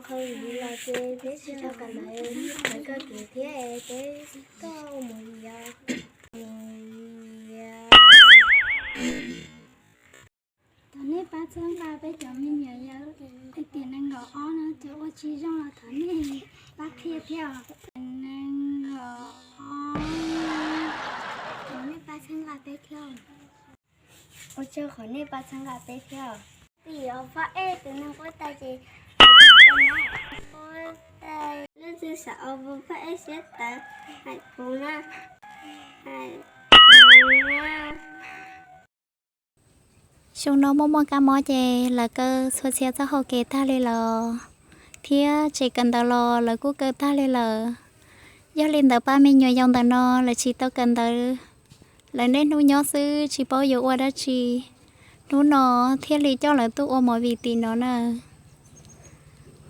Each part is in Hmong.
Qhov vim los ces peb tsis tau kawm ntawv, lawv kawm kiv thiab peb koj mus yos. Thov nej pab txhawb nqa peb cov me nyuam yaus hais tias nees nkaum ob no cov ua tsis zoo los thov nej pab qhia thiab os. Nees nkaum ob, thov nej pab txhawb nqa peb thiab. Ua tsaug qhov nej pab txhawb nqa peb thiab. Vim os, phab ej tus neeg quaj tas ces quaj tas, leej twg xav ua phab ej siab tawv hais kuv na, hais kuv na. Xyoo no muaj muaj kab mob ces lawv kaw txhua txhia txoj hau kev tag li lawm, thiab tsev kawm ntawv los lawv kuj kaw tag li lawm. Yog li ntawd pab me nyuam yaus ntawm no lawv tsis tau kawm ntawv, lawv niaj hnub nyob xwb tsis paub yuav ua dab tsi, hnub no thiaj li coj lawv tuaj ua movie tim no na.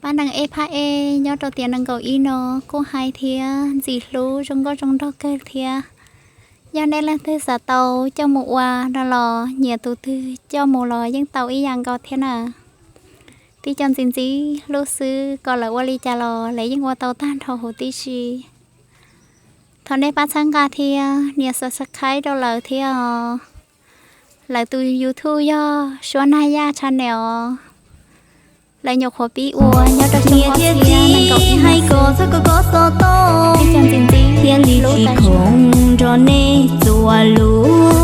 Pab neeg ej phab ej nyob rau tiam nees nkaum ib no kuj hais thiab ntxim hlub zoo nkauj zoo nraug kawg thiab. Yog nej leej twg xav tau coj mus ua no los nyiam tus twg coj mus los yeej tau ib yam nkaus thiab na. Tib co ntxim ntxim hlub xwb, kom lawv ua li cas los lawv yeej ua tau tag nrho huv tib si. Thov nej pab txhawb nqa thiab nias subscribe rau lawv thiab os. Lawv tus YouTube yog Suab Nag Yaj Channel os. Lawv nyuam qhuav pib ua nyob rau xyoo ob txhiab nees nkaum ib no xwb. Tib co ntxim ntxim hlub tas zog. Nrog nej txuas lus